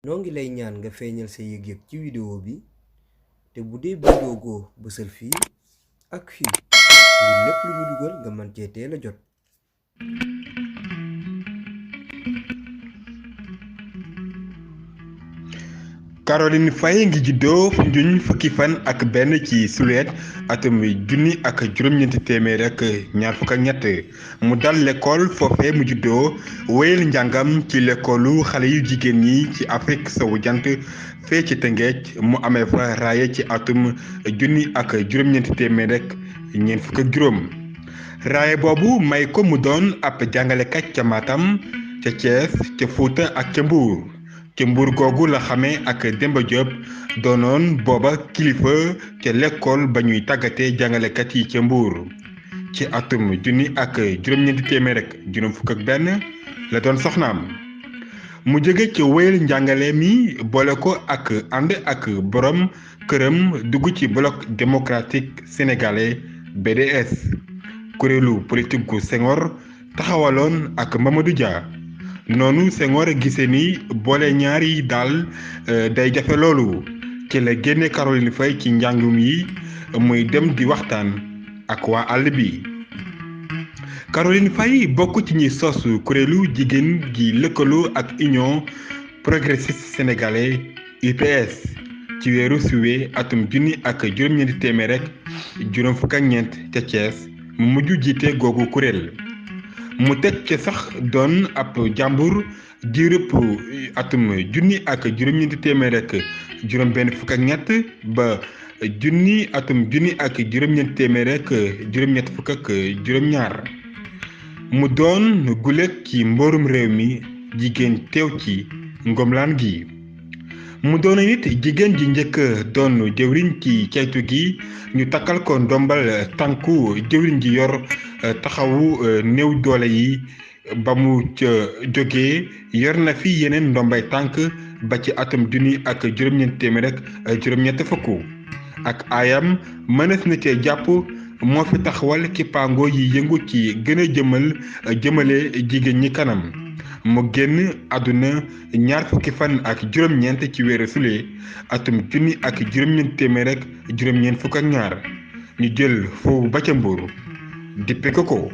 noo ngi lay ñaan nga feeñal sa yëg-yëg ci vidéo bi te bu dee bindoo go bësal fii ak fii ngir lépp lu ñu dugal nga mën cee teel a jot. Caroline Faye ngi juddoo Foundiougne fukki fan ak benn ci sulet atum junni ak juróom-ñeenti téeméer ak ñaar fukk ak ñett mu dal l'école foofee mu juddoo wéyal njàngam ci l'école xale yu jigéen ñi ci Afrique sowu jant fee ci Tëngéej mu amee fa raaye ci atum junni ak juróom-ñeenti téeméer ak ñeent fukk ak juróom raaye boobu may ko mu doon ab jàngalekat ca Matam ca Thiès ca Fuuta ak ca Mbuur ci Mbuur googu la xamee ak Demba Diop doonoon booba kilifa ca l'école ba ñuy tàggatee jàngalekat yi ca Mbuur ci atum junni ak juróom-ñeenti téeméer ak juróom fukk ak benn la doon soxnaam mu jóge ci wéyal njàngale mi boole ko ak ànd ak borom këram dugg ci bloc démocratique sénégalais BDS kuréelu politique gu Senghor taxawaloon ak Mamadou Dia noonu Senghor gisee ni boole ñaar yi daal day jafe loolu ci la génne Caroline Faye ci njàngum yi muy dem di waxtaan ak waa àll bi. Caroline Faye bokk ci ñi sos kuréelu jigéen gi lëkkaloo ak Union progressiste sénégalais UPS ci weeru suwe atum junni ak juróom-ñeenti téeméer rek juróom fukk ak ñeent ca Thiès mu mujj jiite googu kuréel. mu teg ci sax doon ab jàmbur diirëpp atum junni ak juróom-ñeenti téeméer ak juróom benn fukk ak ñett ba atum junni ak juróom-ñeenti téeméer ak juróom-ñett fukk ak juróom-ñaar mu doon guléet ci mboorum réew mi jigéen teew ci ngomlaan gi mu doon nit jigéen ji njëkk doon jëwriñ ci ceytu gi ñu takkal ko ndombal tànku jëwriñ ji yor taxawu néew doole yi ba mu ca jógee yor na fi yeneen ndombay tànk ba ci atum junni ak juróom-ñeent téeméer ak juróom-ñett fukk ak aayam mënees na cee jàpp moo fi taxawal kippaango yi yëngu ci gën a jëmale jigéen ñi kanam mu génn àdduna ñaar fukki fan ak juróom-ñeent ci weeru sulet atum junni ak juróom-ñeent téeméer ak juróom-ñeent fukk ak ñaar ñu jël foofu ba ca Mbuur dippe ko